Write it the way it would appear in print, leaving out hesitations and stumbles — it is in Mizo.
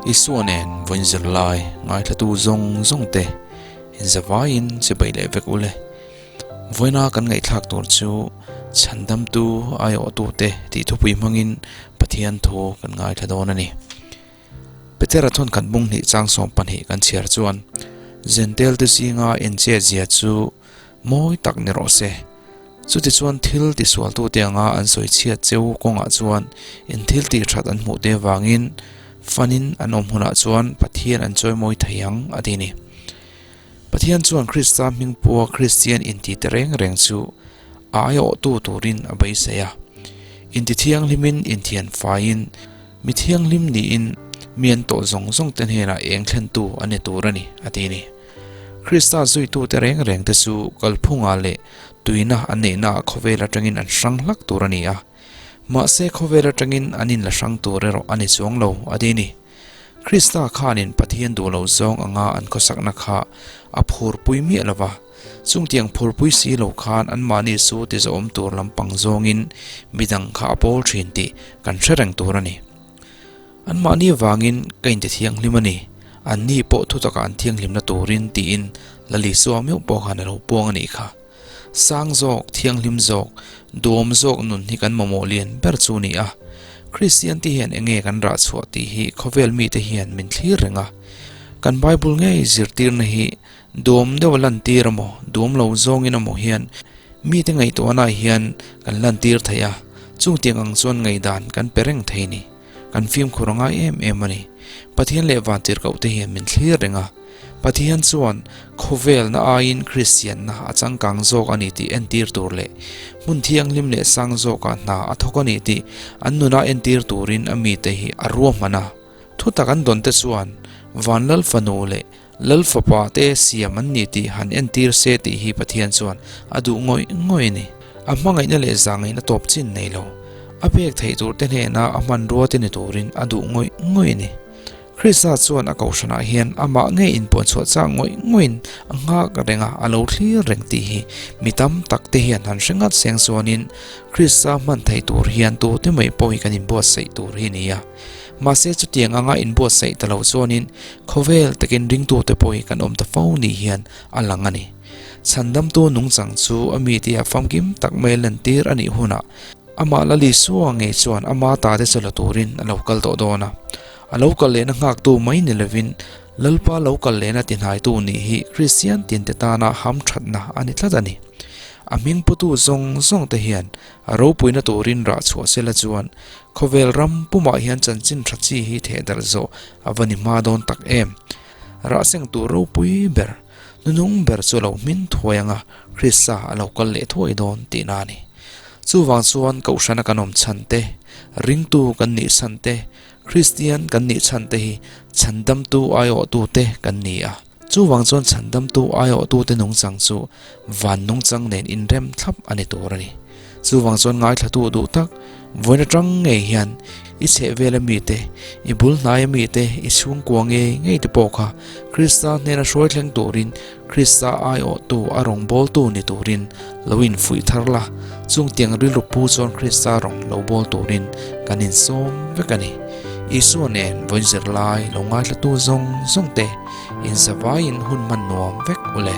Isua nen vawiin zirlai ngaithlatu zawng zawng te inzavaiin chibai leh vek ule. Vawiina kan ngaihthlak tur chu chhandamtu aiawhtute tih thupui hmangin Pathian thu kan ngaithla dawn a ni. Petera thawnkhat bung hnih chang 12 kan chhiar chuan Zentel te zinga inchêt zia chu mawi tak ni rawh se. Chutichuan thil tisualtute anga an sawi chhiat cheu kawngah chuan in thil tih that an hmuh te avangin fanin an awm hunah chuan Pathian an chawimawi thei ang a ti a ni. Pathian chuan Krista hming pua Kristian inti te reng reng chu a aiawhtu turin a beisei a. Inti thianghlimin inthian faiin mi thianghlim niin mi an tawh zawng zawng te hnenah eng thlentu a ni tur a ni, a ti a ni. Krista zuitute reng reng te chu kalphungah leh tuina an neihnaah khawvel atangin an hrang hlak tur a ni a. Mahse khawvel atangin an inla hrang tur erawh a ni chuang lo, a ti a ni. Krista khanin Pathian duh loh zawng anga an khawsakna kha a phurpui miah lo va, chungtiang phurpui si lo khan anmahni chu tizawm tur lampang zawngin midang kha a pawl thin tih kan hre reng tur a ni. Anmahni avangin ka intithianghlim a ni, anni pawh thutakah an thianghlimna turin tiin Lal Isua meuh pawh khan a lo puang a nih kha. Sang zawk, thianghlim zawk, duhawm zawk nun hi kan mamawh lian ber chu a ni a. Kristian te hian enge kan rah chhuah tih hi khawvel mite hian min thlir reng a. Kan Bible ngei zirtirna hi duhawm deuha lantir emaw, duhawm lo zawngin emaw hian mite ngaihtuahnaah hian kan lantir thei a, chungtiang ang chuan ngaihdan kan pe reng thei a ni. Kan fimkhur a ngai em em a ni. Pathian leh vantirhkohte hian min thlir reng a. Pathian chuan khawvelna aiin Kristianna a changkang zawk a ni tih entir tur leh hmun thianghlim leh sang zawkah hna a thawk a ni tih an nuna entir turin a mite hi a ruahman a. Thutak an dawnte chuan van Lal fanu leh Lal fapa te siam an ni tih han entir se tih hi Pathian chuan a duh ngawih ngawih a ni. A hmangaihna leh zahngaihna tawp chin nei lo. A pek theih tur te hnena a hmanrua te ni turin a duh ngawih ngawih a ni. Krista chuan a kohhranah hian amah ngei inpuanchhuah chak ngawih ngawihin a nghak reng a, a lo thlir reng tih hi mi tam tak te hian han hre ngat seng chuanin Krista hman thei tur hian tute mai pawh hi kan inbuatsaih tur hi a ni a. Mahse chutiang anga inbuatsaih ta lo chuanin khawvel takin ringtute pawh hi kan awm ta fo ni hian a lang a ni. Chhandamtu nungchang chu a mite a famkim tak mai lantir a nih hunah amah Lal Isua ngei chuan ama tate chu la turin a lo kal tawh dawn a. A lo kal lehna nghaktu mai ni lovin Lalpa lo kal lehna tihnaitu nih hi Kristian tinte tana hamthatna a ni tlat a ni. A hming putu zawng zawng te hian a ropuina turin rah chhuah sela chuan khawvel ram pumah hian chanchin tha chi hi theh darh zawh a va ni hma dawn tak em. Rah seng tur ropui ber, nunung ber chu a lo hmin thuai anga Krista a lo kal leh thuai dawn tihna a ni. Chuvang chuan Kohhrana kan awm chhan te, ringtu kan nih chhan te, Kristian kan nih chhan te hi chhandamtu aiawhtute kan ni a. Chuvang chuan chhandamtu aiawhtute nungchang chu van nungchang nen inrem thlap a ni tur a ni. Chuvang chuan ngaithlatu duh tak, vawiin atang ngei hian i chhehvela mite, i bul hnaia mite, i chhungkua ngei ngei te pawh kha Krista hnena hruai thleng turin Krista aiawhtu a rawngbawltu ni turin lo infuih thar la, chungtiang rilru pu chuan Krista rawn lo bawl turin kan insawm vek a ni. Isua nen vawiin zirlai lo ngaithlatu zawng zawng te inzavaiin hun hman nuam vek ule.